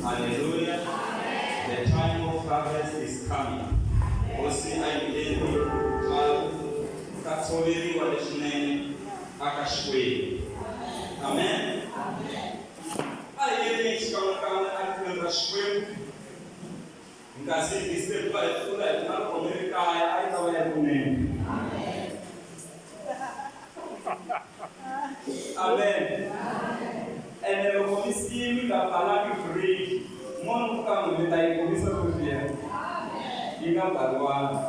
Hallelujah. The time of harvest is coming. Hosi a yi endli tintswalo ta tshoveriwa leswinene aka Xikwembu. Amen. A hi yeni xikan'we-kan'we etikweni ra Xikwembu. Hi nga si disturb hi pfula hi na loko mi ri kaya a yi ta va ya kunene. Amen. Ene loko mi siye mi nga pfalangi fridge, mo ni ku ka n'we mi ta yi kumisa sweswiya. Yi nga pfariwanga.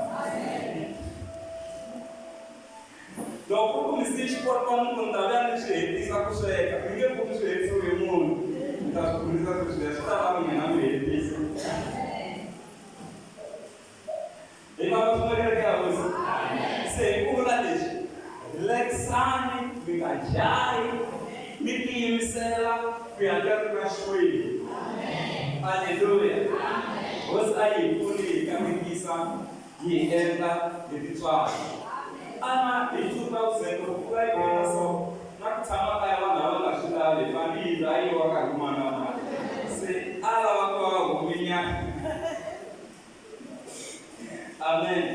Loko ku mi siye xipotwana ku ni ta vuya ni swi hetisa ku sweka, mi nge kumi swi hetisiwe hi munhu. Mi ta swi kumisa sweswiya, swi ta lava n'wina mi hetisa. Hi famba swin'we kereke ya Hosi. Se hi ku vula leswi, relaxani, mi nga jahi, mi tiyimisela ku ya ka rito ra Xikwembu. Aleluya. Hosi a yi hi pfuni hi katekisa yi hi endla hi tintswalo. Ana hi 2000 loko mpfula yi hela so na ku tshama kaya vanhu a va nga swi lavi hi fanele yindlu a yi yiwa nkarhi wun'wana na wun'wana. Se a lava ku va va huminyana. Amen.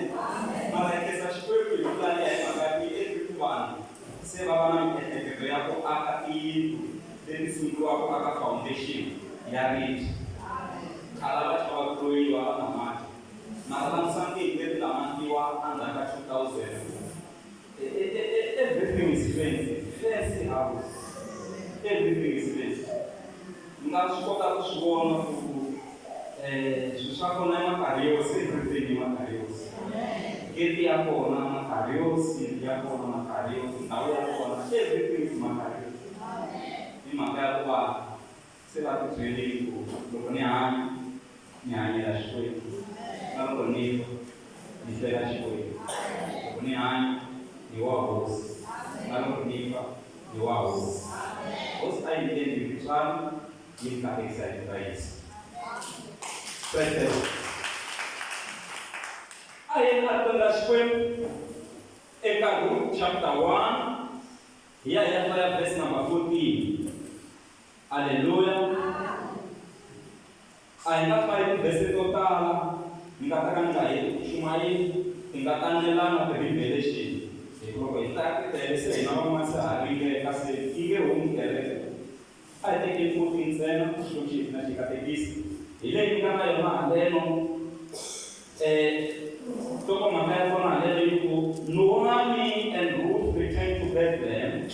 Mara hi khensa Xikwembu hi ku laniya hi mhaka yi endli ku vanhu se va va na miehleketo ya ku aka tiyindlu leti sunguriwaka aka foundation ya ribye. Khale a va chava ku loyiwa va nga maki. Mara langutisani tiyindlu leti nga makiwa endzhaku ka 2000 ku everything is fancy. Fancy house. Everything is fancy. Mi nga swi kota ku swi vona ku swilo swa kona i makariosi, everything i makariosi. Gate ya kona makariosi, yindlu ya kona makariosi, ndhawu ya kona everything is makariosi. Hi mhaka ya ku va se va tibyelile ku loko ni hanya ni hanyela Xikwembu, na loko ni fa ni fela Xikwembu. Loko ni hanya ni wa Hosi, na loko ni fa ni wa Hosi. Hosi a yi mi endli tintswalo, yi mi katekisa hi vito ra Yesu. Praise the Lord. A hi yeni eritweni ra Xikwembu eka Ruth chapter 1 hi ya hi ya hlaya verse number 14. Aleluya. A hi nga hlayi tivhese to tala, ni nga ta ka ni nga heti ku chumayela, ti nga tanelana ti-revelation. Hi ku loko hi hlaya ti tele se hina van'wana se ha ringeka se yi nge humi kereke. A hi tekeni 14 ntsena, Xikwembu xi hi pfuna xi hi katekisa. Hi leyi ni nga na yona haleno. Nhlokomhaka ya kona haleno yi ku, Noami and Ruth return to Bethlehem,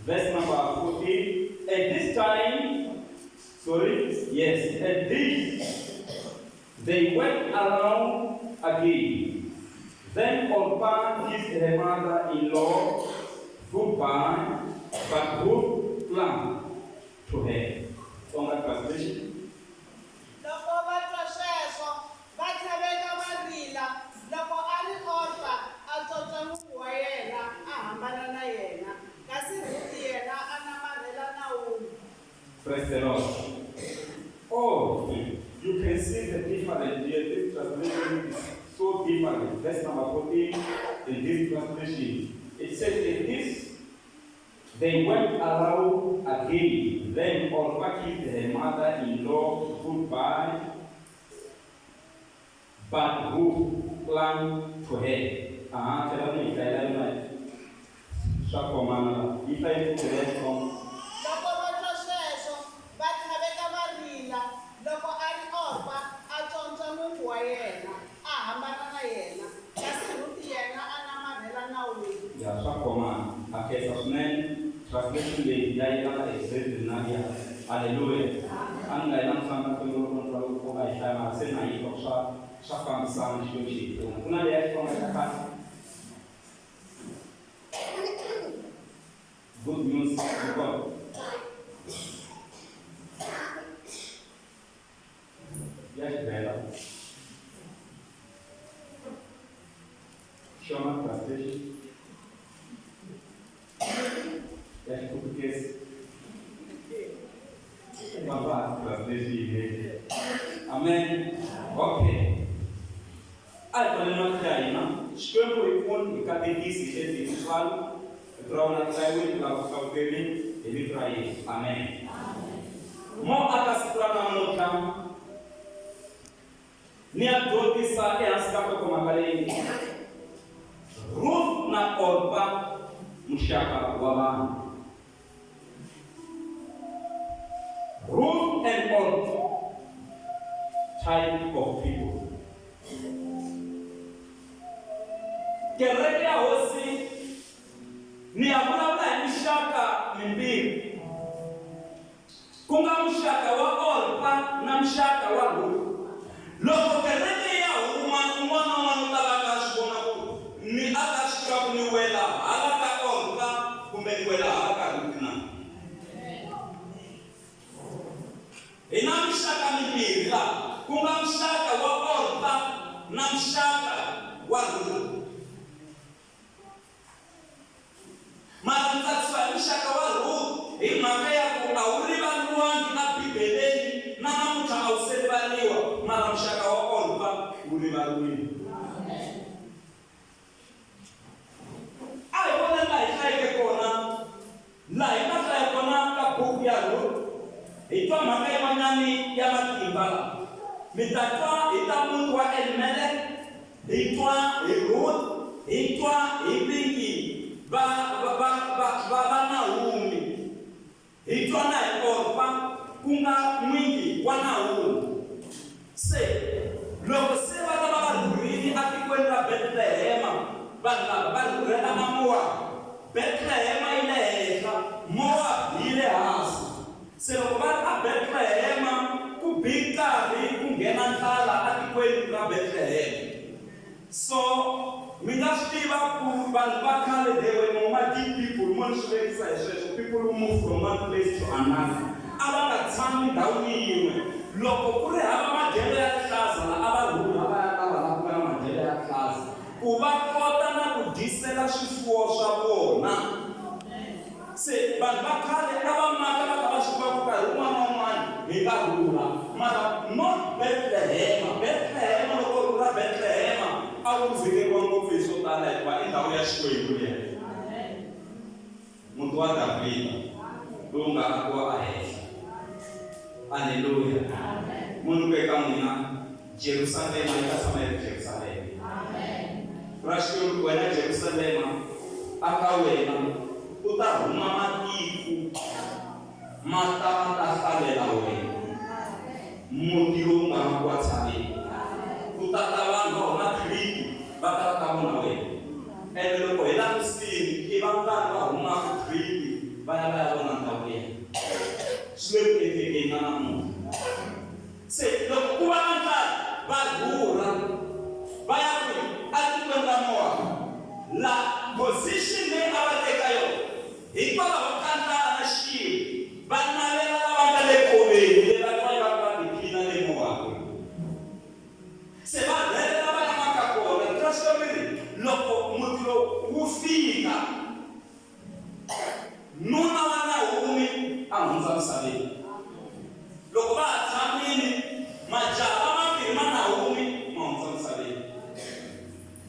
verse number 14. At this time, Sorry, yes, at this they went around again. Then Orpah kissed her mother-in-law goodbye, but Ruth clung to her. Tsonga translation. Loko va twa sweswo, va tlhaveka va rila. Loko a ri Orpa, a tswontswa ngungu wa yena, a hambana na yena, kasi Rhuti yena a namarhela Nawumi. Praise the Lord. Oh, you can see the difference here. This translation is so different. Verse number 14 in this translation. It says, In this they went around again. Then Orpah kissed her mother-in-law goodbye, but Ruth clung to her. Aha, tlhela mi hi hlayela yona swa khomana la. Yi hlaye futhi leya Xitsonga. Loko va twa sweswo, va tlhaveka va rila. Loko a ri Orpa, a tswontswa nungu wa yena, a hambana na yena, kasi Rhuti yena a namarhela Nawomi. Ya, swa khomana. Ha khensa swinene. Translation leyi ya yelana exactly na liya. Haleluya. A ni nga yi langusanga katsongo loko ni twa loko a yi hlaya mara se na yi twa ku swa swa fambisana Xikwembu xi hi pfuna. Ku na leya Xitsonga xa kahle. Good news yi kona. Ya Xivhenda. Shona translation. Ya Xiputukezi. Baba translation. Amen. Okay. A hi fanele matihlo ya hina. Xikwembu hi pfuni hi katekisi hi endli hi tintswalo. Rito ra wena ri hlayiwile ri lava ku hlavuteriwa hi vito ra Yesu. Amen. Mo aka siku ra namuntlha. komisa ehansi ka nhlokomhaka leyi Ruth na Orpa muxaka wa vanhu. Ruth and Orpa type of people. Kereke ya Hosi ni ya vulavula hi mixaka mimbirhi ku nga muxaka wa Orpa na muxaka wa Ruth. Loko kereke ya huma un'wana na un'wana u ta va a kha a swi vona ku ni a ta swi tiva ku ni wela hala ka Orpa kumbe ni wela hala ka Ruth na. Hi na mixaka mimbirhi laha, ku nga muxaka wa Orpa na muxaka wa Ruth. Mara ni tsakisiwa hi muxaka wa Ruth hi mhaka ya ku a wu rivariwangi eBibeleni na namuntlha a wu se rivariwa, mara muxaka wa Orpa wu rivariwile. A hi voneni laha hi hlayeke kona, laha hi nga hlaya kona ka buku ya Ruth, hi twa mhaka yin'wanyani ya matimba laha. Mi ta twa hi ta muti wa Elimelek, hi twa hi Ruth, hi twa hi vingi va va va va va va Nahumi, hi twa na hi Orpa ku nga n'wingi wa Nahumi. Se loko se va ta va va rhurhile atikweni ra Betlehema, vanhu lava va rhurhela aMowabu. Betlehema yi le henhla, Mowabu yi le hansi. Se loko va ri aBetlehema, ku bi nkarhi ku nghena ndlala atikweni ra Betlehema. So mi nga swi tiva ku vanhu va khale they were nomadic people, mo ni swi vekisa hi sweswo, people who move from one place to another. A va nga tshami ndhawini yin'we. Loko ku ri hava madyelo ya rihlaza la a va rhurha va ya lava la ku nga na madyelo ya rihlaza ku va kota na ku dyisela swifuwo swa vona. Se vanhu va khale a va maka va kha va swi tiva ku nkarhi wun'wana na wun'wana hi nga rhurha mara not Betlehema. Betlehema loko u rhurha Betlehema a wu luzekeriwa ngopfu hi swo tala hikuva i ndhawu ya Xikwembu liya. Muti wa Davhida lowu nga akiwa ehenhla. Aleluya. Munhu ku eka n'wina Jerusalema yi ta tshama yi ri Jerusalema. Ra Xikwembu wena Jerusalema a ka wena ku ta huma matiko ma ta ma ta hlalela wena muti lowu nga makiwa tshaveni ku ta ta vanhu va huma Crete va ta va ta vona wena ene loko hi langusini i vangani va humaka Crete va ya va ya vona ndhawu liya swi le ku endlekeni na namuntlha. Se loko ku va na ndlala, va rhurha va ya kwihi? Etikweni ra Mowabu. La position leyi a va ri eka yona, hikwalaho ka ndlala na xiyimo, va navela lava nga le koveni leyi va twa ingaku va tiphina le Mowabu. Se va rhelela va ya maka kona. Rito ra Xikwembu ri ri, loko muti lowu wu fika, Nuna wa Nahumi a hundza misaveni. Loko va ha tshamile, majaha lamambirhi ma Nahumi ma hundza misaveni.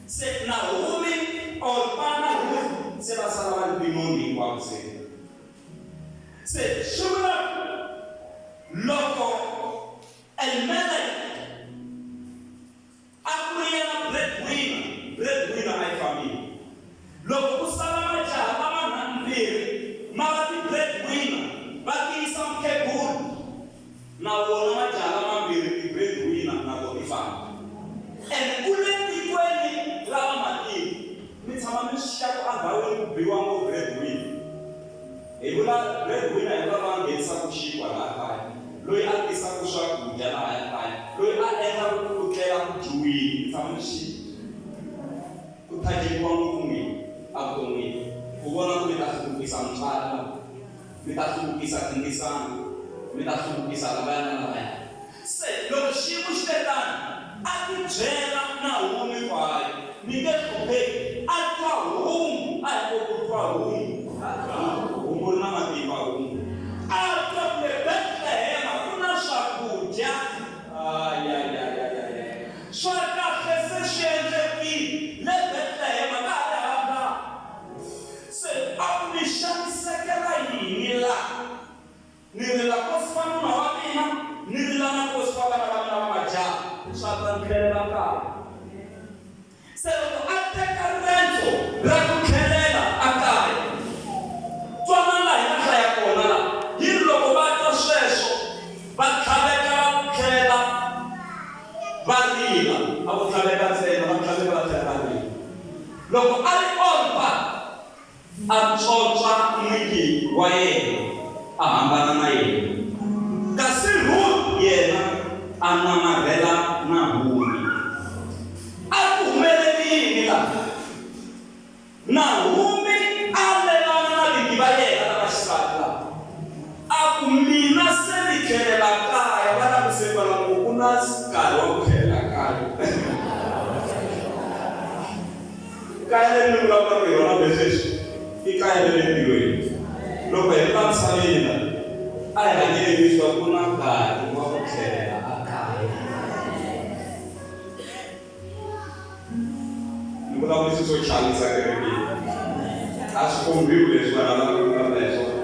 Se Nahumi, Orpa na Ruth se va sala va ri tinoni hinkwavo se. Se swi vula ku loko Elimeleke A ku ri yena breadwinner, breadwinner a yi fambile. Loko ku sala majaha lama mambirhi ma va ti-breadwinner va tiyisa mukhegula, na wona majaha lamambirhi ti-breadwinner na tona ti famba. Ene u le tikweni ra vamatiko, mi tshama mi swi xiya ku endhawini ku biwa ngopfu breadwinner. Hi vula breadwinner hi vula loyi a nghenisaka xinkwa laha kaya, loyi a tisaka swakudya lahaya kaya, loyi a endlaka ku ku tlela ku dyiwile. Mi tshama mi swi ku thajeriwa ngopfu n'wina evuton'wini ku vona ku mi ta hluvukisa mutswari la, mi ta hluvukisa tindzisana, mi ta hluvukisa lavaya na lavaya. Se loko xiyimo xi te tano, a tibyela Nahumi hinkwayo, Ni nge hlupheki. A twa hungu, a hi ngo ku twa hungu, hungu ri na matimba hungu. A twa ku le Betlehema ku na swakudya. Ayayayayaya, swa kahle se swi endlekile le Betlehema ka ha ri hava ndlala. Se a ku ni xanisekela yini la? Ni rila nkosi wa nuna wa mina, ni rila na nkosi wa vana va mina va majaha. Swa ta ni tlhelela kaya. Se loko a teka riendzo ra ku tlhelela ekaya, twanani laha hi nga hlaya kona laha, yi ri loko va twa sweswo va tlhaveka va tlhela va rila. A vo tlhaveka ntsena, va tlhaveka va tlhela va rila. Loko a ri Orpa, a tswontswa n'wingi wa yena, a hambana na yena. Kasi Ruth yena a namarhela Nahumi. A ku humelele yini laha? Nahumi a lelana na vingi va yena lava xisati lava, a ku, Mina se ni tlhelela kaya. Va languse kwala ku ku na nkarhi wa ku tlhelela kaya. Kaya leri ni vulavulaka hi rona be sweswi i kaya ra le tilweni. Loko hi ri la misaveni la, a hi rhangeni hi twisisa ku na nkarhi wa ku tlhelela a kaya. Ni vulavule swilo swo chavisa kerekeni. A swi kombiwi leswi vanhu va lavaka ku vulavula hi swona.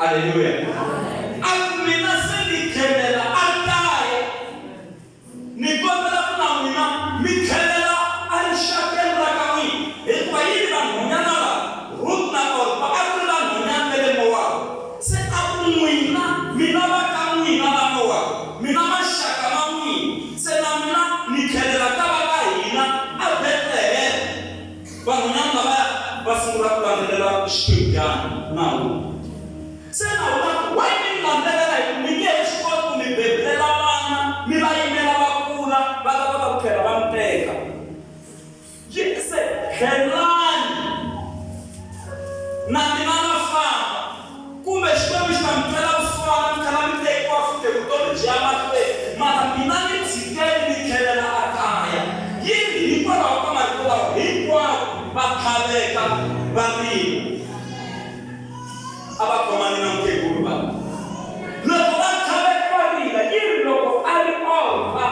Aleluya. A ku mina se ni tlhelela a kaya. Ni kombela ku na n'wina mi tlhelela erixakeni ra ka n'wina, hikuva yi ri vanhwanyana lava, Ruth na Orpa, a ku ri vanhwanyana va le Mowabu. Se a ku, N'wina mi na va ka n'wina va Mowabu, mi na maxaka ma n'wina, se na mina ni tlhelela ka va ka hina eBetlehema. Vanhwanyana lavaya va sungula ku landzelela xikhwedyana Nahumi. Se na wena why mi ni landzelela hi ku mi nge he swi koti ku mi bebulela vana mi va yimela va kula va ta kota ku tlhela va mi teka. Yi se tlhelani na mina na famba kumbe Xikwembu xi ta mi twela vusiwana mi tlhela mi tekiwa futhe vutomi byi ya mahlweni mara mina ni tshikeni ni tlhelela a kaya. Yi ri hikwalaho ka marito lawa hinkwavo va tlhaveka va rila. A va khomani na mukhegulu va loko va tlhaveka va rila. Yi ri loko a ri Orpa,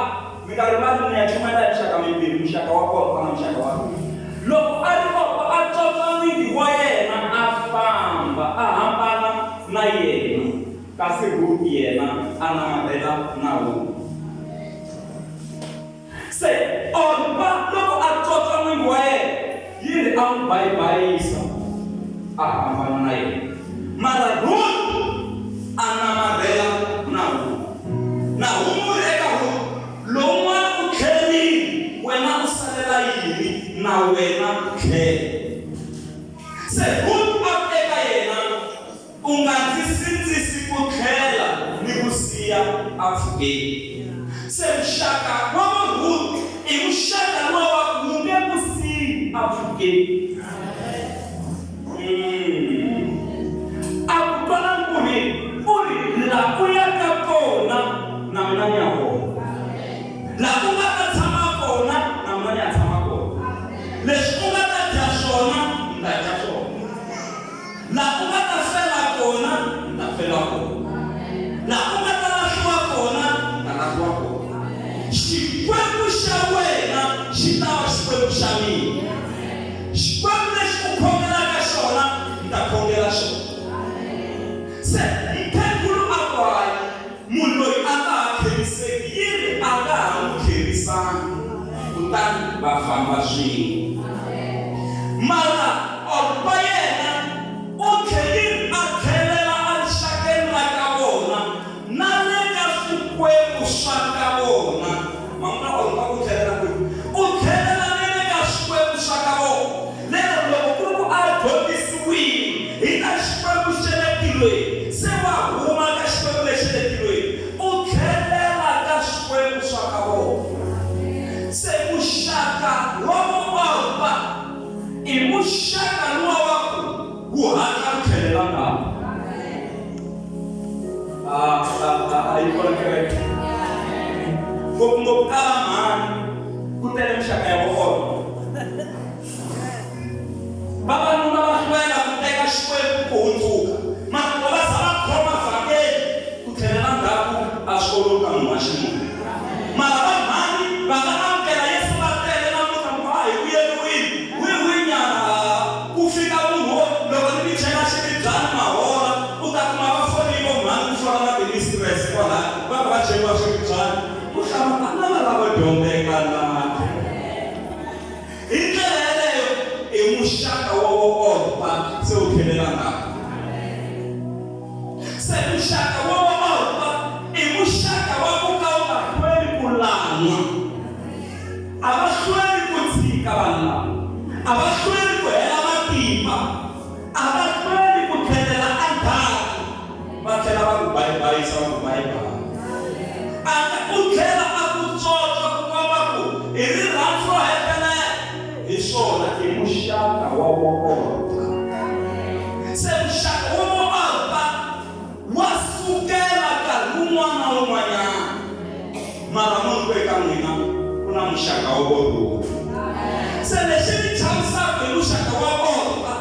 mi nga rivali ni ya chumayela hi mixaka mimbirhi, muxaka wa Orpa na muxaka wa Rhuti. Loko a ri Orpa a tswontswa n'wingi wa yena a famba a hambana na yena, kasi Rhuti yena a namarhela Nawomi. Se Orpa loko a tswontswa n'wingi wa yena, yi ri a n'wi bayibayisa, a hambana na yena. Mara Ruth a namarhela Nahumi. Nahumi u ri eka Ruth, Lowun'wana u tlherile, wena u salela yini? Na wena tlhela. Se Ruth a ku eka yena, U nga ndzi sindzisi ku tlhela ni ku siya a pfukeni. Se muxaka wa vo Ruth i muxaka luwa wa ku wu nge ku siyi a pfukeni. A ku twana ku ri u ri la u yaka kona na mina ni ya kona. La u nga ta tshama kona na mina ni ya tshama kona. Leswi u nga ta dya swona ni ta dya swona. La u nga ta fela kona, ni ta fela kona. La u nga ta lahliwa kona, ni ta lahliwa kona. Xikwembu xa wena xi ta va Xikwembu xa mina. Xikwembu lexi u khongelaka xona, ni ta khongela xona. Se mukhegulu a ku, Hayi, munhu loyi a nga ha tlheriseki. Yi ri, A nga ha n'wi tlherisanga. Kutani va famba swin'we. Mara Orpa yena u tlhelile a tlhelela erixakeni ra ka vona na le ka swikwembu swa ka vona. Ma n'wi vona Orpa u tlhelela kwihi? U tlhelela ni le ka swikwembu swa ka vona. Lero loko ku ri ku a dyondzisiwile hi ta Xikwembu xa le tilweni, se wa huma ka Xikwembu lexi le tilweni, u tlhelela ka swikwembu swa ka vona. Se muxaka wa vuorpa i muxaka luwa wa ku wu hatla wu tlhelela ndzhaku. A a a a yi kona kereke. Ngopfungopfu ka vamhani ku tele mixaka ya vuorpa. Vavanuna va hlwela ku teka Xikwembu ku hundzuka, mara loko va za va khoma vhangeli ku tlhelela ndzhaku a swi olovi ka munhu wa xinuna. Mara va mhani va nga amukela Yesu va tele namuntlha mi ku a hi vuyeriwile wihi wihi nyana haa ku fika munhu wo loko ni mi chela xiribyani mahola u ta kuma va fonile vo mhani ku fana na ti mistress kwalaya va kha va cheriwa swiribyani u hlamala a na va lavo dyondzeka na. muxaka wa va Orpa i muxaka wa ku ka wu nga hlweli ku lan'wa. A va hlweli ku tshika vanhu lava. A va hlweli ku hela matimba. A va hlweli ku tlhelela endzhaku. Va tlhela va ku bayibayisa va ku bayibayi. A nga u tlhela a ku tswotswa ku komba ku hi rirhandzu ro hetelela. Hi swona i muxaka wa vo Orpa. Se muxaka wa vo Orpa wa sukela nkarhi wun'wana na wun'wanyana. Mara mo ni ku eka n'wina ku na muxaka wa vo Rhuti. Se lexi ni chavisaka hi muxaka wa Orpa,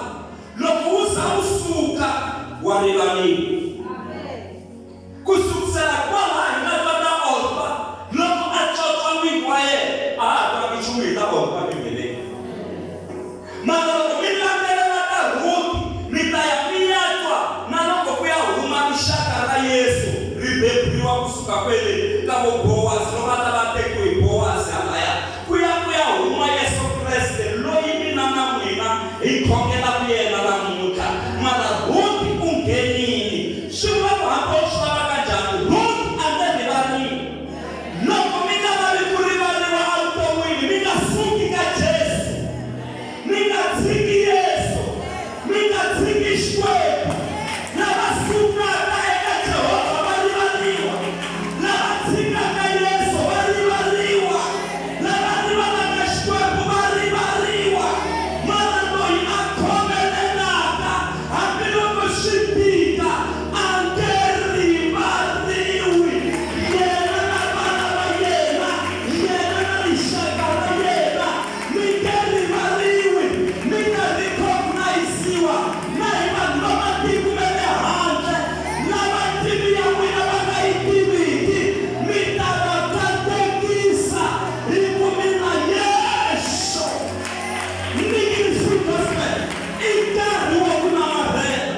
loko wu za wu suka wa rivaliwa. Ku sukusela kwalaha hi nga twa ta Orpa loko a tswotswa n'wingi wa yena, a ha ha twangi nchumu hi ta Orpa Bibeleni. Mara loko mi landzelela ta Rhuti, mi ta ya mi ya twa na loko ku ya huma rixaka ra Yesu ri beburiwa ku suka kwele ka vo Bowazi loko a ta va a tekiwe hi Bowazi halaya ku ya ku ya huma Yesu Kreste loyi mina na n'wina hi khongelaka yena namuntlha. Mara Rhuti u nghenile. Swi vula ku hambi wo swi lava kanjhani, Rhuti a nge rivariwi. Loko mi nga lavi ku rivariwa evuton'wini, mi nga suki ka Jesu. Mi nga tshiki Yesu. Mi nga tshiki Xikwembu. Lava sukaka eka Jehovha va rivariwa. Lava tshikaka Yesu va rivariwa. Lava rivalaka Xikwembu va rivariwa. Mara loyi a khomelelaka hambiloko swi tika, a nge rivariwi. Yena na vana va yena, yena na rixaka ra yena, mi nge rivariwi, mi ta recogniziwa na hi vanhu va matiko ma le handle lava ntimi ya n'wina va nga yi tiviki. Mi ta va katekisa hi ku mi na Yesu. Ni True Gospel i nkarhi wa ku namarhela.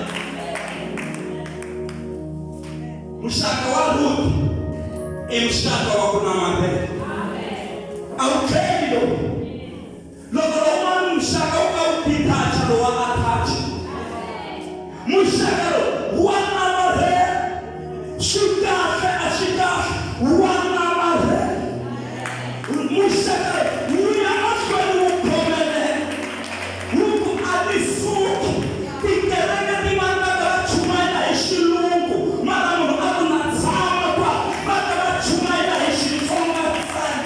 Muxaka wa Ruth i muxaka wa ku namarhela. A wu tlheli lowu. Loko lowun'wana muxaka wu ka wu detach lowa attach. Muxaka lowu wa namarhela. Swi kahle a swi kahle wa namarhela. Muxaka lowu wu ya mahlweni wu khomelela. Wu ku a ti suki. Tikereke tin'wana va ta va chumayela hi xilungu mara munhu a ku na tshama kwa va ta va chumayela hi Xitsonga ntsena.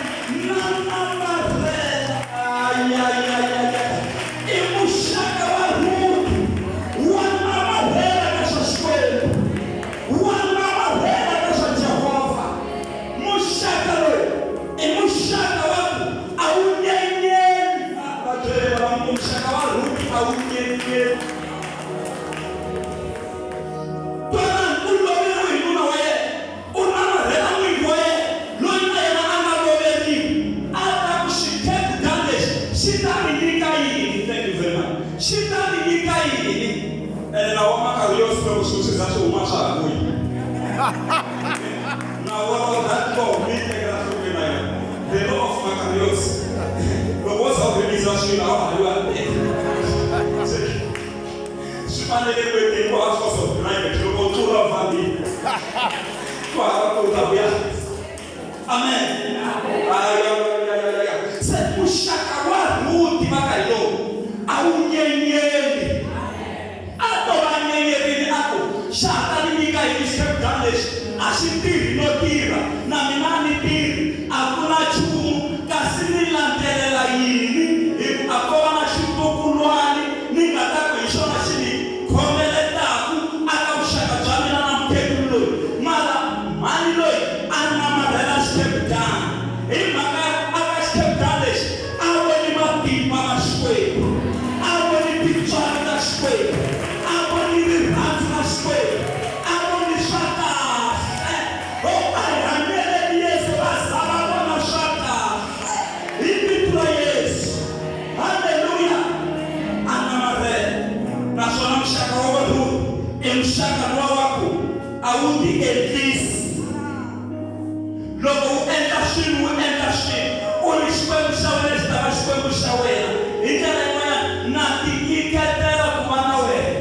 Na namarhela. Ayayayaya. I muxaka wa Rhuti wa namarhela ka swa Xikwembu. Wa namarhela ka swa Jehovha. Muxaka lowu i muxaka wa ku a wu nyenyeli. Va byele va ku muxaka wa Rhuti a wu nyenyeli. Twanani, u loveriwe hi nuna wa yena, u namarhela n'wingi wa yena loyi na yena a nga loveriwi. A ta ku xikhegana lexi xi ta ni nyika yini? Thank you very much. Xi ta ni nyika yini? Ene na wa Makarios loko swilo swi za swi huma swa ha vuyi. Na wona that law mi yi tekela nhlokweni na yona. The law of Makarios. Loko wo za u release swilo a wa ha yi wa teka. Swi fanele ku tekiwa source of private loko u tlula u fambile. Ku hava ku u ta vuya. Amen. Ayayayaya. Se muxaka wa Rhuti va ka hi lowu a wu nyenyeli. A to va nyenyerile a ku, Xa ha ta ni nyika yini xikhegana lexi? A xi tirhi no tirha, na mina a ni tirhi, a ku na nchumu, kasi ni landzelela yini? Hi ku a ko va na xitukulwani ni nga ta ku hi xona xi ni khomeletaku aka vuxaka bya mina na mukhegulu loyi. Mara mhani loyi a namarhela xikhegana hi mhaka ya ku aka xikhegana lexi a voni matimba ma Xikwembu, a voni tintswalo ta Xikwembu, a voni rirhandzu ra Xikwembu, a voni swa kahle. Ho, a hi hanyeleni Yesu va za va vona swa kahle hi vito ra Yesu. Haleluya! A namarhela. Naswona muxaka wa varhulu i muxaka luwa wa ku a wu tiendlisi. Loko u endla swilo, u endla swilo u ri Xikwembu xa wena xi ta va Xikwembu xa wena. Hi ndlela yin'wanyana, na tinyiketela ku va na wena.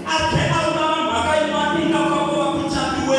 A tlhela a vula na mhaka yin'wana ingaku a ko va ku catiweni.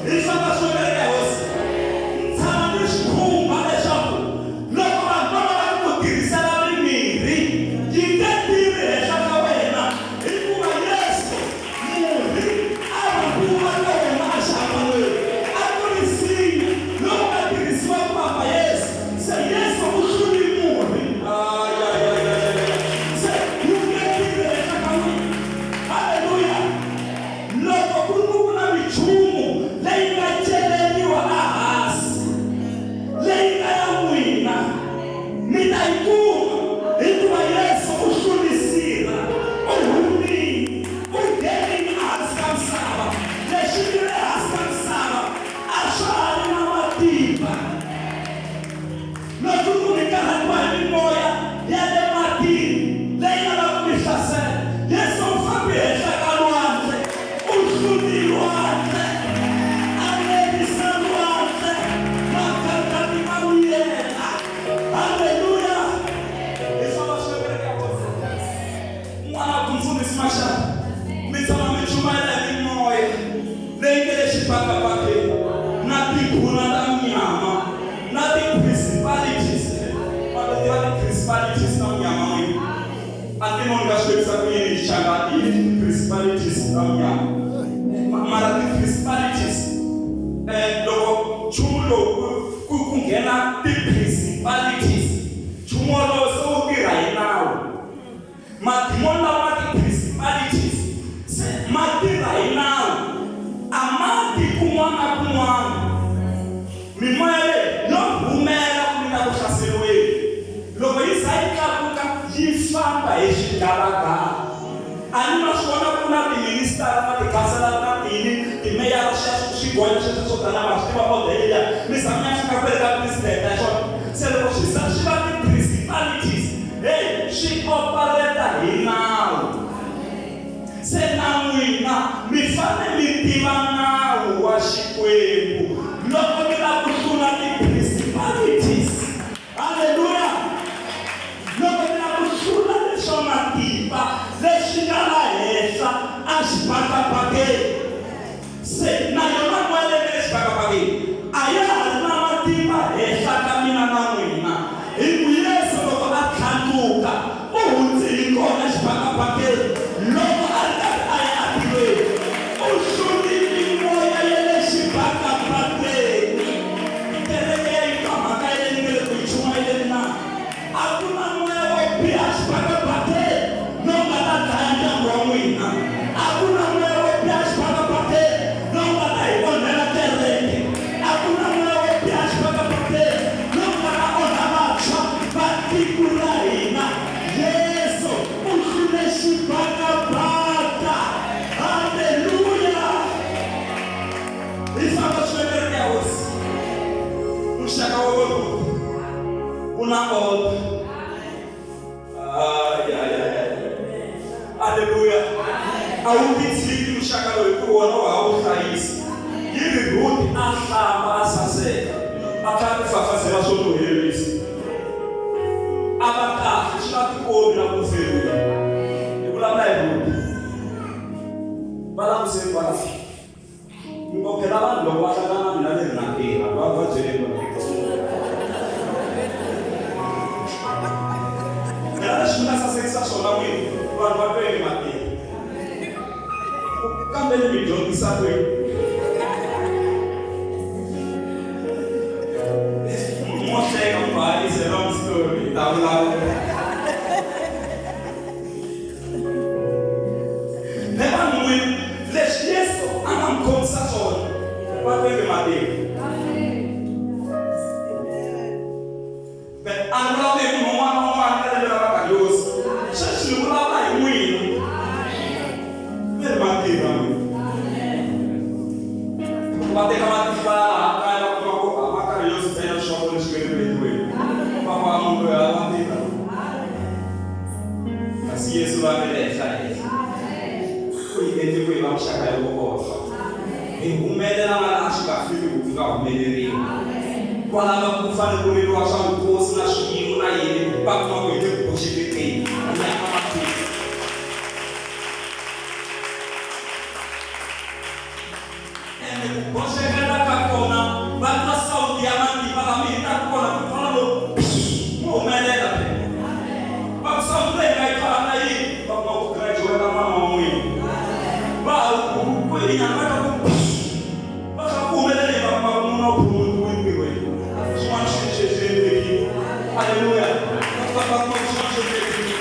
Hi famba swin'we kereke ya Hosi. Ni tshama ni swi khumba leswaku loko vanhu va lava ku ku tirhisela mimirhi yi nge tirhi henhla ka wena hikuva Yesu murhi a vambiwa ka wena exihambanweni. A ku ri nsinya lowu nga tirhisiwa ku vamba Yesu. Se Yesu u hlule murhi. Ayayayayaya. Se wu nge tirhi henhla ka n'wina. Haleluya! Loko ku ri ku ku na minchumu leyi nga celeriwa ehansi leyi nga ya n'wina, mi ta yi kuma, hikuva Yesu u hlule sirha, u humile, u nghenile ehansi ka misava. Leswi nga le hansi ka misava a swa ha ri na matimba. Loko ku mi karhatiwa hi mimoya ya le matini leyi lavaka ku mi hlasela, Yesu u fambe henhla ka lwandle, u hlule lwandle, a lerisa lwandle, magandlati ma vuyela. Haleluya! Hi famba swin'we kereke ya Hosi. Un'wana a ku, Mfundhisi Mashaba, mi tshama mi chumayela hi mimoya leyi nge le xibakabakeni na tindhuna ta munyama na ti-principalities. Ma ti tiva ti-principalities ta munyama n'wina? A ti voni nga swi tivisa ku yini hi Xichangani i yini ti-principalities ta munyama. Mara ti-principalities loko nchumu lowu ku ku nghena ti-principalities nchumu wolowo se wu tirha hi nawu. Madimoni lawa ma ti-principalities se ma tirha hi nawu, a ma ti kun'wana na kun'wana. Mimoya leyi yo rhumela ku mi ta ku hlaseriweni. Loko yi za yi tlakuka yi famba hi swigalagala. A ni ma swi vona ku na tiministara na tikhanselara na tiyini, timeyara, sweswo swigonya sweswo swo tala ma swi tiva order yeliya mi za mi ya fika kwale ka president ya xona. Se loko swi za swi va ti-principalities Hey, swi opereta hi nawu. Se na n'wina mi fanele mi tiva nawu wa Xikwembu loko mi lava ku hlula ti-principalities. Haleluya! Loko mi lava ku hlula leswa matimba leswi nga la henhla exibakabakeni. Se na yona moya leyi nga le xibakabakeni a ya ha ri na matimba henhla ka mina na n'wina, hi ku Yesu loko a tlhandluka u hundze hi kona xibakabakeni loko a ri karhi a ya atilweni. U hlule mimoya ya le xibakabakeni. Kereke ya yi twa mhaka leyi ni nge le ku yi chumayeleni na? A ku na moya wo biha xibakabakeni lowu nga ta dlaya ndyangu wa n'wina. A ku na moya wo biha xibakabakeni lowu nga ta hi onhela kereke. A ku na moya wo biha xibakabakeni lowu nga ta onha vantshwa va tiko ra hina. Yesu u hlule xibakabaka. Haleluya! Hi famba swin'we kereke ya Hosi. Muxaka wa Rhuti wu na order. Aleluya! A wu titshiki muxaka lowu hikuva wona wa ha wu hlayisa. Yi ri Rhuti a hlamba a saseka, a tlhela a tifafazela swo nuherisa. A va kahle, swi nga tikombi na ku feriwile. Hi vulavula hi Rhuti. Va languseni kwala. Mi ko phela vanhu loko va hlangana na mina ni ri na tirha va va byeleni va phela leswi mi nga sasekisa swona n'wini vanhu va twele matirha kambe ni mi dyondzisa kwihi mo hleka ku ha is a long story hi ta vulavula Ne vanhu n'wini leswi Yesu a nga mi khomisa swona va tweke matimba. A ni vulavuli hi munhu un'wana na un'wana ka lembe ra Vakaliosi. Sweswi ni vulavula hi n'wina. Mi ri matimba n'wina. Loko va teka matihlo ya laha kaya va kuma ku a Vakaliosi ntsena swa vona swi nge ri vekiweni. Va ku a munhu loyi a va tiva. Kasi Yesu loyi a nga le henhla-henhla u hi endle ku hi va muxaka ya vukotwa, hi humelela na laha swi nga fiki ku nga humeleriwi. Kwalano ku fanele ku riliwa swa vukosi na swiyimo na yini, va kuma ku hi le ku boxeketeni, hi ya emahlweni. Ene ku Boxekela ka kona va twa sawuti ya matimba laha mi hitaku kona ku twala lo mu humelela phela. Va ku sawuti leyi nga yi twa na yini va kuma ku graduate n'wana wa n'wina. Va ha ku ku hinyana va twa ku va kha ku humelele va kuma ku munhu wa phumutiwe ntirhweni. Swin'wana swi swi swi endlekile. Haleluya. Va va kuma ku swin'wana swi endlekile.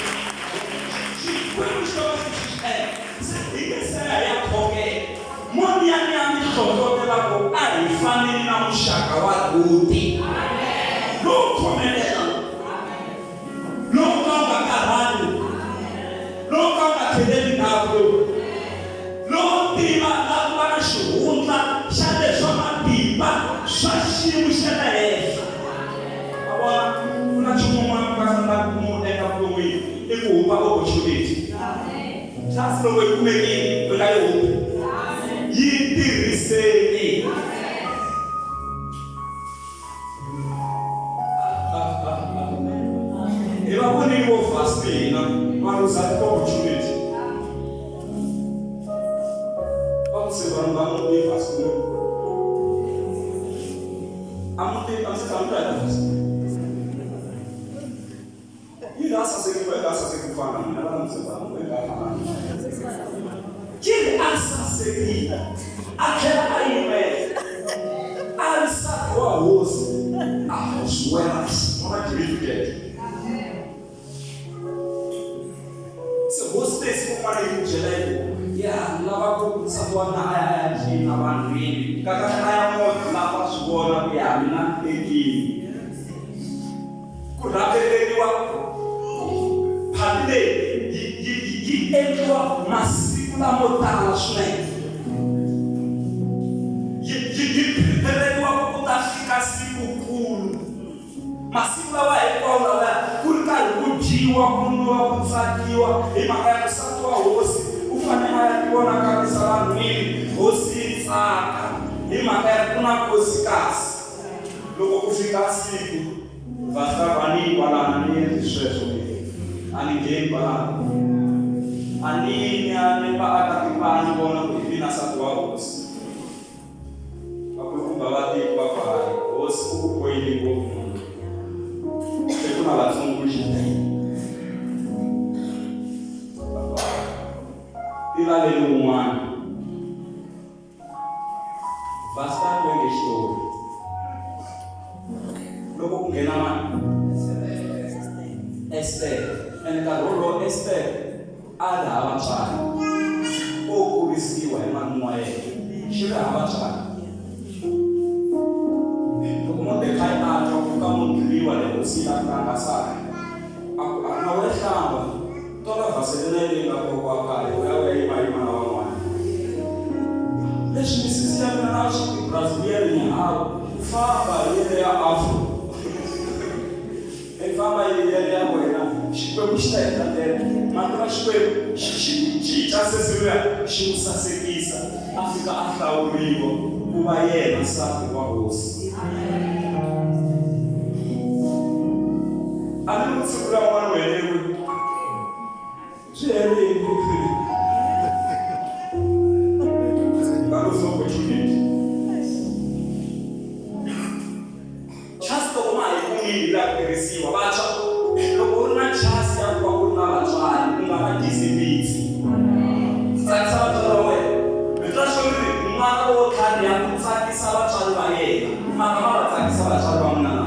Xikwembu xi ta va xi swi endla. Se hi nge se ya ya khongela. Mo ni ya ni ya mi hlohlotela ku a hi faneli na muxaka wa Rhuti. Lowo khomelela lowu ka wu nga karhali lowu ka wu nga tlheleli ndzhaku lowu lowo tiva la ku va na xihundla xa leswa matimba swa xiyimo xa le henhla. Ma vona, ku na nchumu wun'wana ku nga fanelaka ku mu endla vuton'wini i ku hupa opportunity. Chance loko yi kumekile u nga yi hupi. Yi tirhiseni. Hi va vonile vo fast hina va luza ti-opportunity. Va ku se vanhu va n'wi fast a muti a ndzi tshama hi fast. Yi nga saseki ku nga saseki ku fana na mina va n'wi tshemba ku nga fana na mina. Yi ri a sasekile a tlhela a yimela a ri nsati wa hosi a wena vona give se hosi leyi siku rin'wana yi ku byela yi ku ya ni lava ku nsati wa mina a ya a ya cina vanhwini kakahle a ya mona lava swi vona ku ya mina ni tekile ku rhapeleriwa phati leyi yi yi yi endliwa masiku lamo tala swinene yi yi yi prepareriwa ku ku ta fika sikukulu masiku lawa hinkwawo lawaya ku ri karhi ku dyiwa ku nwiwa ku tsakiwa hi mhaka ya ku nsati wa hosi u fanele a ya tivonakarisa vanhwini hosi yi tsaka hi mhaka ya ku na nkosikazi loko ku fika siku va ta va ni kwalano a ni endli sweswo mina a ni ngheni kwalano a ni yi ni ya ni vaakatiko va ni vona ku hi mina nsati wa hosi vakulukumba va tiko va ku hayi hosi u ku poyile ngopfu munhu se ku na vatsundzuxi tilaveli wun'wana Vasta twenge xitori. Loko ku nghena mani? Ester. And nkarhi wolowo Ester a ri hava ntswari. O kurisiwa hi malume wa yena. Xi ri hava ntswari. Loko Mordekai a twa ku ka mudliwa le hosi yi lava ku hangasaka, a ku a na we hlamba. Tola vaselina leyi nga kokwa kaya u ya u ya yimayima na van'wana. Leswi misisi ya mina na swi Brazilian ni hawu famba hi yele ya afro. I famba hi yele ya wena Xikwembu xi ta endla ndlela. Mati ma Xikwembu xi xi ku cinca sesi luya xi ku sasekisa a fika a hlawuriwa ku va yena nsati wa hosi. A ni ku siku ra un'wana u heleriwe swi herile nga lose opportunity chance loko ma ha yi kumile la ku tirhisiwa vantshwa loko u ri na chance ya ku va u ri na vatswari u nga va dyisi mbitsi tsakisa vatswari va wena rito ra Xikwembu ri ri n'wana lowo tlhariha ku tsakisa vatswari va yena mara ma va tsakisa vatswari va n'wina na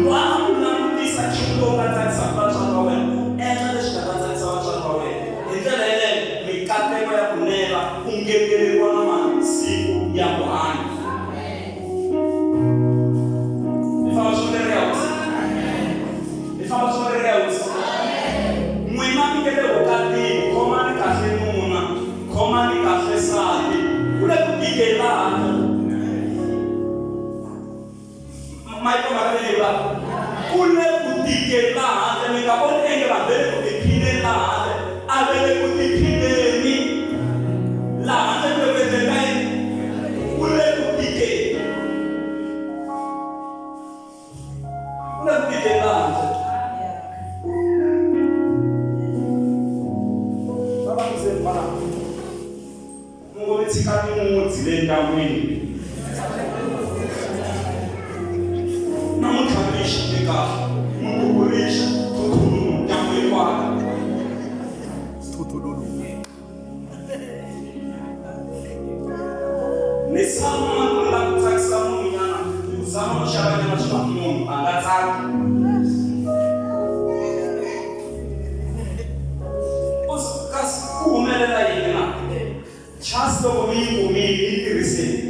Lwana ku langutisa nchumu lowu nga tsakisaka vatswari va wena, u endla leswi nga ta tsakisa vatswari va wena. Hi ndlela yeleyo, mikateko ya ku nela ku ngeteleriwa na masiku ya ku hanya. Hi famba swin'we leri ya Hosi. Hi famba swin'we leri ya Hosi. N'wina mi nge le vukatini, khomani kahle nuna, khomani kahle nsati. Ku le ku gigeni laha. kahle mukukurixa thuthululu ndyangu hinkwako Thuthululu. Ni zama ku lava ku tsakisa munhu nyana ku zama ku xava nyana swa munhu a nga tsaki kasi ku humelela yini na chance loko mi yi kumile yi tirhiseni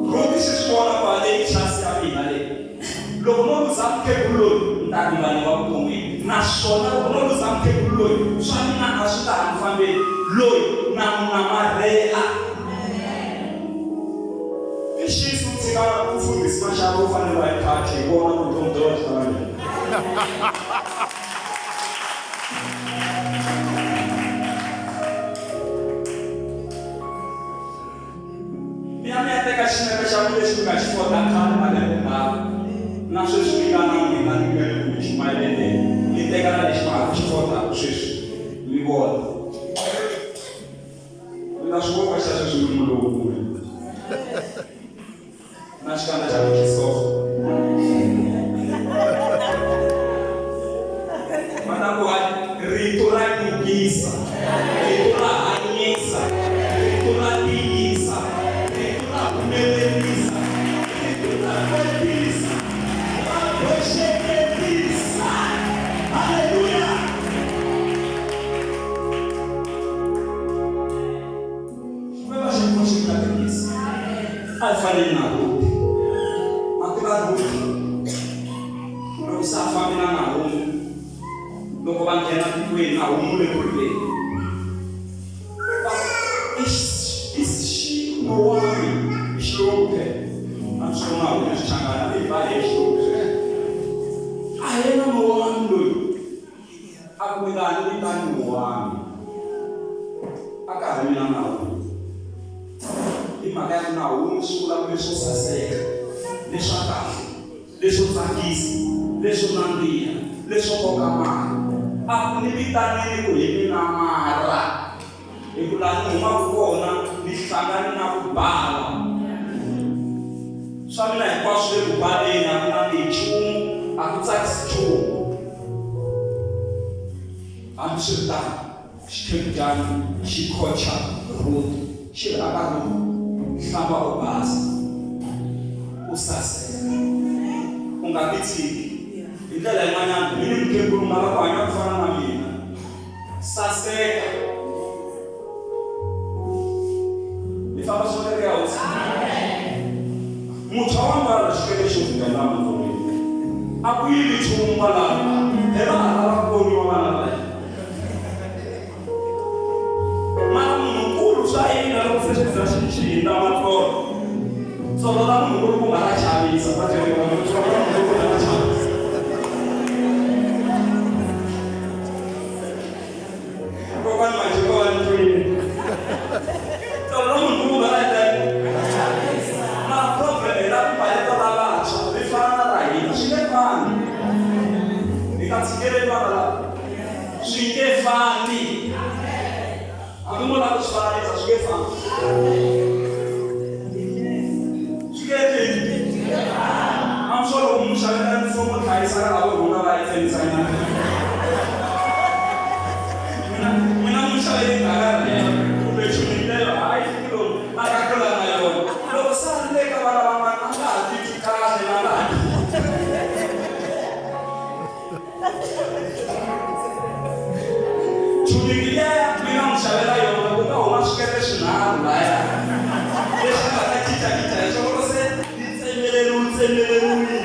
Ruti xi swi vona ku leyi chance ya mina leyi loko no luza mukhegulu loyi ni ta rivaliwa vuton'wini naswona loko no luza mukhegulu loyi swa mina a swi ta ha ni fambeli loyi na n'wi namarhela i xisi ku tshika mfundhisi Mashava u fanele wa hi phathi hi vona ku vutomi bya wena byi ta va njhani. Mi ya mi ya teka xinepe xa ku lexi mi nga xi fota khale malembe ndzhaku na sweswi mi nga na n'wina ni nga le ku mi chumayeleni mi teka na lexi ma ha ku xi fotaka sweswi mi vona mi ta swi vona xa sweswi mi munhu lowukulu na xikandza xa ku xi sofa va ta ku rito ra nyukisa rito ra hanyisa rito ra tiyisa rito ra humelerisa rito ra kwetisa ra boxeketisa halleluya Xikwembu a xi pfuna xi katekisa a hi faneli na Rhuti ma tiva Rhuti loko se a fambi na Nahomi loko va nghena tikweni Nahomi u le ku rileni is she Nowami hi xilungu phela a ni swi vona Nahomi Xichangana leyi va hi xilungu a yena Nowami loyi A ku, Mi nga ha ni vitani Nowami, a ka ha ri mina Nawomi. Hi mhaka ya ku Nawomi swi vula ku leswo saseka, leswa kahle, leswo tsakisa, leswo nandziha, leswo koka mali. A ku, Ni vitaneni ku hi mina Mara, hi ku laha ni humaka kona ni hlangane na ku bava. Swa mina hinkwaswo swi le ku baleni, a ku nandzihi nchumu, a ku tsakisi nchumu. Hambiswiritano, xikhegujana xi khocha Rhuti, xi ri aka Rhuti, Hlamba u basa, u saseka, u nga titshiki. Hi ndlela yin'wanyana, mi ni mukhegula u nga lava ku hanya ku fana na mina. Saseka. Mi famba swona eka hosi. Muntshwa wa mbala xikete xo fika laha matsongeni. A ku yivi nchumu kwalaho. He va ha lava ku voniwa vana va hina. Mara munhunkulu swa yina loko se xi za xi xi hindza matsolo. Tsolo ra munhunkulu ku nga ra chavisa. Va byeriwa tsolo ra munhunkulu ra chavisa. Kokwani Majiko va ni twile. Tsolo ra munhu ku nga ra endla Mara problem hi la ku baleka ra vantshwa ri fana na ra hina swi nge fani. Hi ta tshikeleli vana lava. Swi nge fani. Hambi mo lava ku swi fananisa swi nge fani. Swi nge endleki. I'm sure loko mu xavela mfumo hlayisa ka lavo rhunga va yi tsemisanyana. Mina mina mu xavele ngaka rero kumbe chunitelo hayi fiki lowu a ta kula na yona. Loko se a ri le ka vana van'wana a nga ha titwi kahle na nga ha Chuniki liya mi nga n'wi xavela yona ku nga huma swikepe swinharhu laya leswi a nga ta cincacinca hi swona loko se yi tsemeleriwe tsemeleriwile.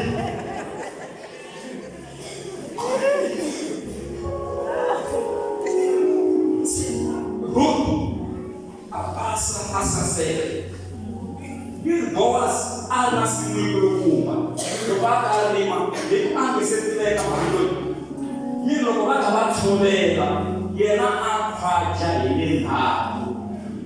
Ruth a basa a saseka. Mi ri Bowazi a ri na nsimu yikulukumba loko a ta a rima hi ku a nge se tiveka mhani loyi. Mi ri loko va kha va tshovela yena a khwaja hi le ndzhaku.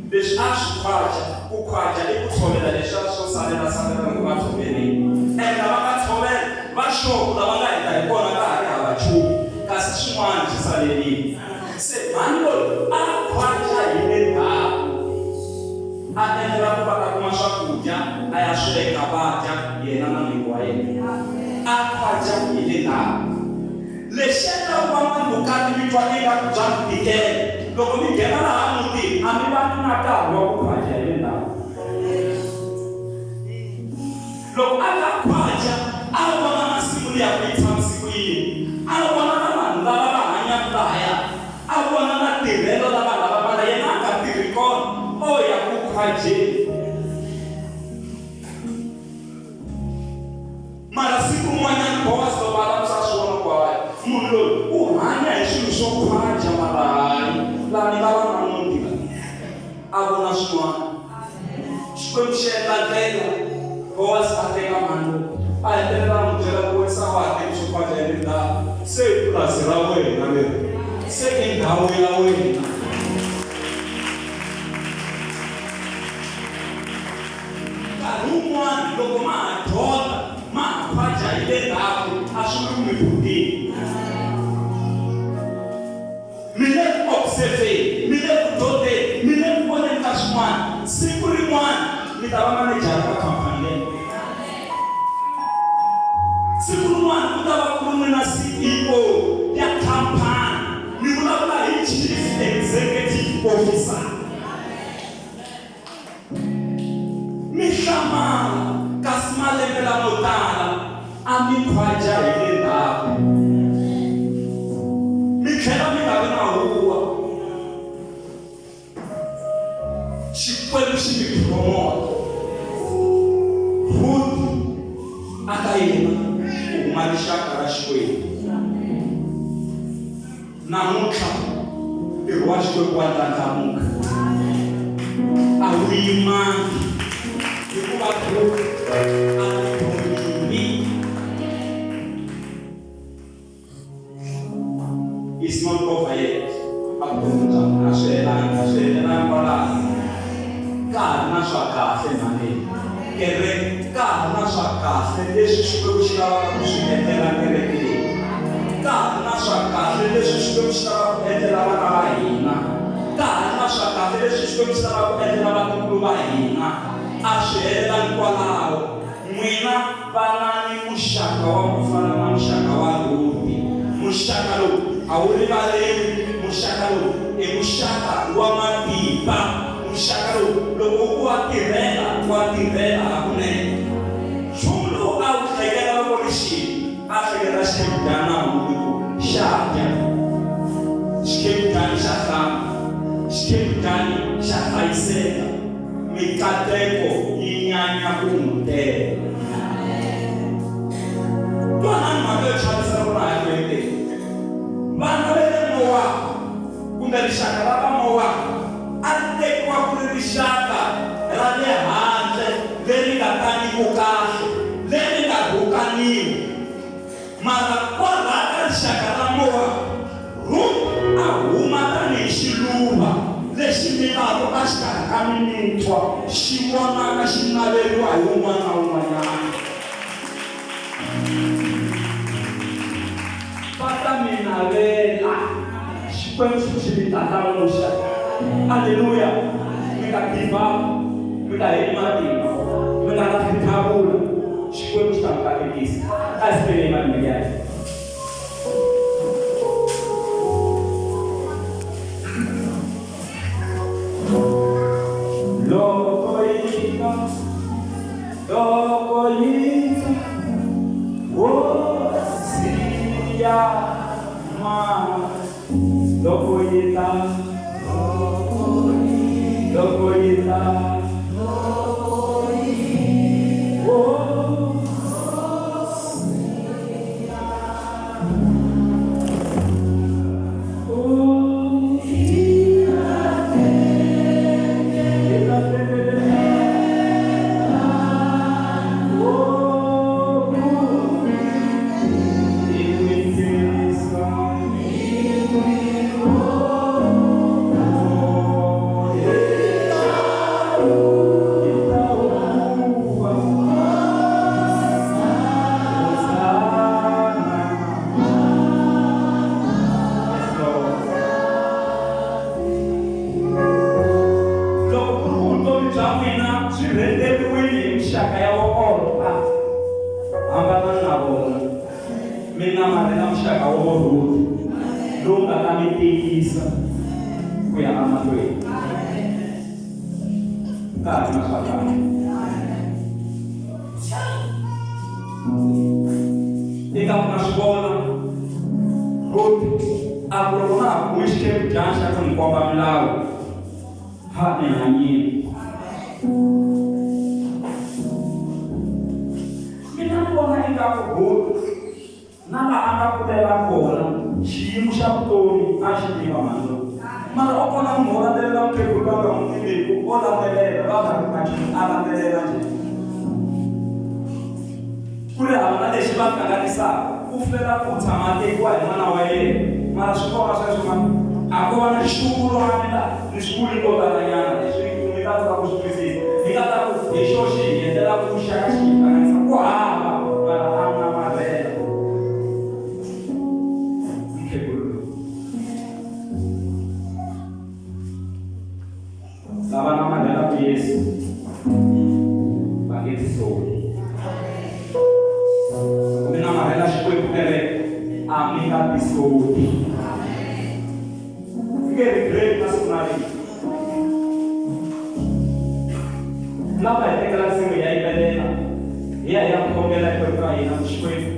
Leswi a swi khwaja, ku khwaja i ku tshovela leswiya swo salela salela loko va tshoverile. And lava nga tshovela va sure ku lava nga heta hi kona ka ha ri hava nchumu kasi swin'wana swi salerile. Se mhani loyi a khwaja hi le ndzhaku. A endlela ku va ta kuma swakudya a ya sweka va dya yena na n'wingi wa yena. ndzhaku. Lexi endlaka van'wana vukati mi twa ingaku bya mi tikela, loko mi nghena laha mutini a mi vani na nkarhi wa ku khwaja hi le ndzhaku. Loko a nga khwaja a vona masimu liya ku yi tshamise ku yini, a vona na vanhu lava va hanyaka lahaya, a vona na tirhelo ra vanhu lava mara yena a nga tirhi kona, o ya ku khwajeni. Mara siku rin'wanyana Bowazi loko a langusa a swi vona ku hayi, munhu loyi u hanya hi swilo swo khwaja mara hayi laha ni nga va na muti la. A vona swin'wana. Xikwembu xi endla ndlela, Bowazi a teka mhani loyi. A hetelela a n'wi byela ku wena se a wa ha teki swo khwaja hi le ndzhaku, se i purasi ra wena leri, se i ndhawu ya wena. Nkarhi wun'wana loko ma ha dyondza, ma ha khwaja hi le ndzhaku, a swi vuli ku mi phutile. Mi le ku obsevheni, mi le ku dyondzeni, mi le ku voneni ka swin'wana. Siku rin'wana mi ta va manejara ka khampani leyo. Siku rin'wana ku ta va ku ri n'wina CEO ya khampani. Ni vulavula hi Chief Executive Officer. Mi hlamala, kasi malembe lamo tala a mi khwaja hi le ndzhaku, mi tlhela mi nga vi na huwa. Xikwembu xi mi promota. Ruth a ka yena ku huma rixaka ra Xikwembu. Namuntlha ntirho wa Xikwembu wa ndlandlamuka, a wu yimangi hikuva Ruth a ti It's not over yet. A vutomi bya mina a swi helanga, a swi helelanga kwalaho. Ka ha ri na swa kahle mhani. Kereke ka ha ri na swa kahle leswi Xikwembu xi lavaka ku swi endlela kereke leyi. Ka ha ri na swa kahle leswi Xikwembu xi lavaka ku endlela vana va hina. Ka ha ri na swa kahle leswi Xikwembu xi lavaka ku endlela vatukulu va hina. A swi helelangi kwalaho. N'wina vanani muxaka wa ku fana na muxaka wa Rhuti. Muxaka lowu a wu rivaleriwi. Muxaka lowu i muxaka wa matimba. Muxaka lowu loko wu ku wa tirhela, wa tirhela hakunene. Nchumu lowu a wu hleketa loko ri xile, a hleketa xikhemudana na huku ku xa dya, xikhemudani xa hlamba, xikhemudani xa hlayiseka, mikateko yi nyanya ku n'wi tela. Twanani mhaka yo chavisa loko na ha ya ku heteni. Vana va le Mowabu kumbe rixaka ra Vamowabu a ri tekiwa ku ri rixaka ra le handle leri nga taniku kahle, leri nga rhukaniwa. Mara kwalaha ka rixaka ra Mowabu, Rhuti a huma tanihi xiluva lexi milaka exikarhi ka mimitwa, xi vonaka xi naveriwa hi un'wana na un'wanyana. Va ta mi navela. Xikwembu xi mi ndlandlamuxa. Aleluya! Mi nga give up, mi nga heli matimba, mi nga lahli thawula. Xikwembu xi ta mi katekisa. A hi sipeleni mavili ya hina. Loko yi ta, loko yi ta, Hosi ya ma. Loko yi ta, loko yi ta, oh. Oh. Yi ta hlengeleta. Oh. Yi kwetsimisa. namarhela muxaka wa vurhuti lowu nga ta mi tiyisa ku ya emahlweni ka ha ri na swa kahle eka ku na swi vona Ruth a ku loko na ha kume xikhepujana xa ku ni komba milawu ha ni hanyile mina ni vona ingaku Ruth na laha a nga kulela kona xiyimo xa vutomi a xi tiva mhani loyi mara o kona munhu wo landzelela mukhegulu loyi a nga n'wi tiviku o landzelela va nga ri na nchumu a landzelela njhe ku ri hava na lexi va hlanganisaka ku fela ku tshama a tekiwa hi n'wana wa yena mara swi kona sweswo mani a ko va na xitukulwana la ni swi vuli ko talanyana leswi mi ta kota ku swi twisisa ni nga ta ku hi xo xi hi endlela ku xaka xi hi hlanganisa ku hava mara a namarhela mukhegulu loyi lava namarhelaka Yesu va nge tisoli mi namarhela Xikwembu kereke a mi nga tisoli mi nge regret na siku na rin'we lava hi tekela nsimu hi ya yimbelela hi ya hi ya khongela ekwenu ka hina Xikwembu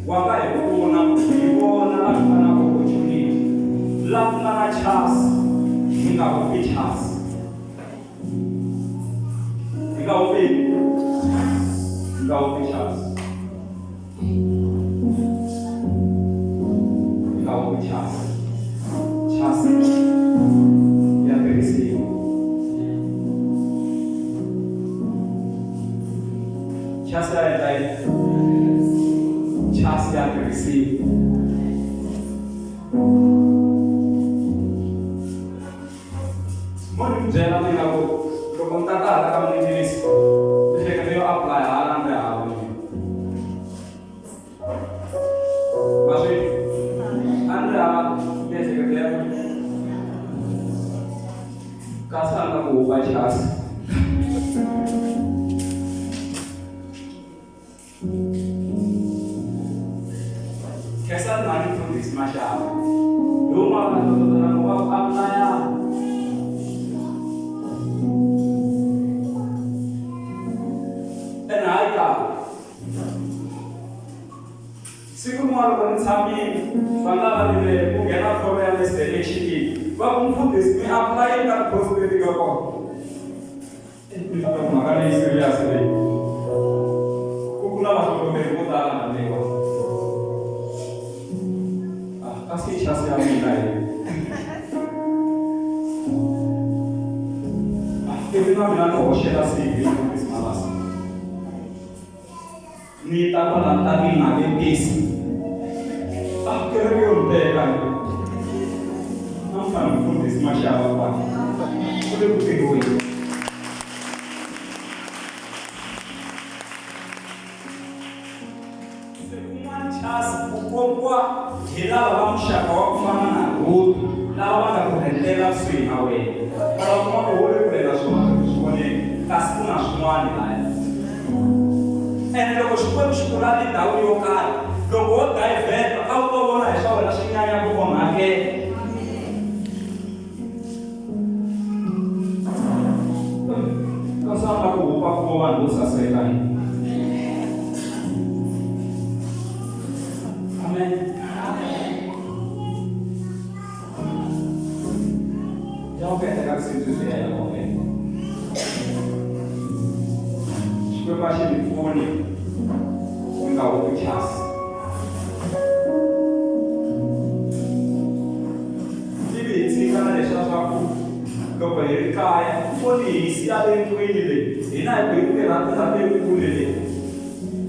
wa nga hi pfuna hi vona la ku nga na opportunity la ku nga na chance hi nga hupi chance hi nga hupi hi nga hupi chance hi nga hupi chance chance ya tirhisiwa chance ya endla yini chance ya tirhisiwa mo ni mi byela mina ku loko ni ta ta hala ka minijilisi miehleketo yo apply hala ni ri hava mina ma swi a ni ri hava miehleketo ya kasi a ni ta ku hupa chance Khensani mhani mfundhisi Mashava hi wun'wana wa ntokoto wa ku apulaya ene hayi kahle siku rin'wana loko ni tshamile va nga va rivele ku nghena kholo ya Mr Exikini va ku mfundhisi mi apulayini ka tikhosi leti nga kona mhaka leyi serious leyi ku ku na vahlohleteri vo tala na leyiwa kasi i chance ya mina hi ivi na mina ni hoxela CV mfundhisi Malasi ni ta kwala ni ta ni navetisa a kereke yo ni teka a mi fanele mfundhisi Mashava kwala ku le ku tirhiweni se kun'wana chasi ku kombiwa hi lava va muxaka wa ku fana na Rhuti lava va nga ku rhendlela kusuhi na wena mara u kuma ku wo le kule na swona swi voneni kasi ku na swin'wana laya ene loko Xikwembu xi ku lavi ndhawu yo karhi loko wo divert-a a wu to vona hi swa wena swi nyanya ku onhakela kasi a nga ku hupa ku va vanhu vo saseka amen ya ku endleka risimu swi ya ya kona Xikwembu a xi mi pfuni mi nga hupi chance ivi hi tshika na leswiya swa ku loko hi ri kaya foni hi yi siya le ndlwini leyi hina hi ku hi tirha tirha le kule leyi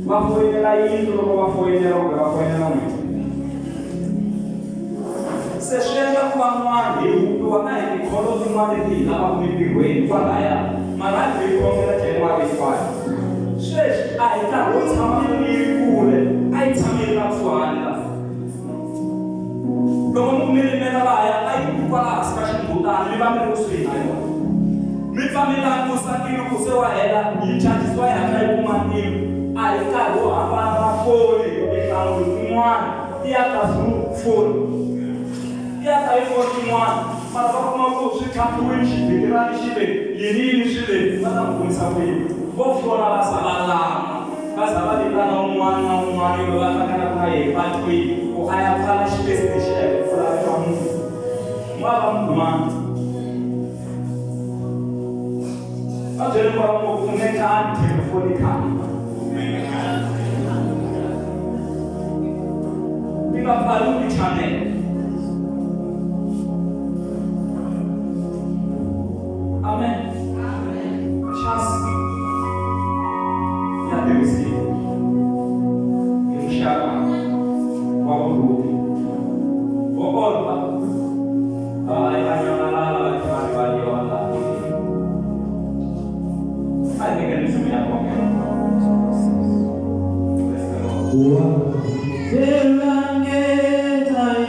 va foyinela yindlu loko va foyinela kumbe va foyinela n'wina se swi endla ku van'wana hi hupiwa na hi tikholo tin'wana leti hi lavaka mintirhweni kwalaya mara a hi khongela January hinkwayo sweswi a hi nkarhi wo tshama foni yi ri kule a yi tshame yi ri la kusuhani la loko mi ku mi rimela lahaya a yi ku kwala hansi ka ximbutana mi va mi ri kusuhi na yona mi pfa mi langusa tilo ku se wa hela yi chajisiwa yi hatla yi kuma tilo A hi nkarhi wo hambana na foni tinhlamulo tin'wana ti ya ta through foni ti ya ta hi foni tin'wana mara va kuma ku swi tlhantlhiwile xibikirani xi le yini yini swi le va ta n'wi kumisa ku yini vo fona va za va lama va za va vitana un'wana na un'wana loyi va hlanganaka na yena patwini ku a ya pfala xipesi lexiya hi ku pfula eka munhu va va mu kumanga va byele ku va ku pfunekani telefonically ti nga pfaliwi ti-channel amen chance ya tirhisiwa hi muxaka wa vurhuti vo olva va va nyamalala va tlhela va rivaliwa laha tikweni a hi tekeni nsimu ya khongelo. Praise the Lord. Ku va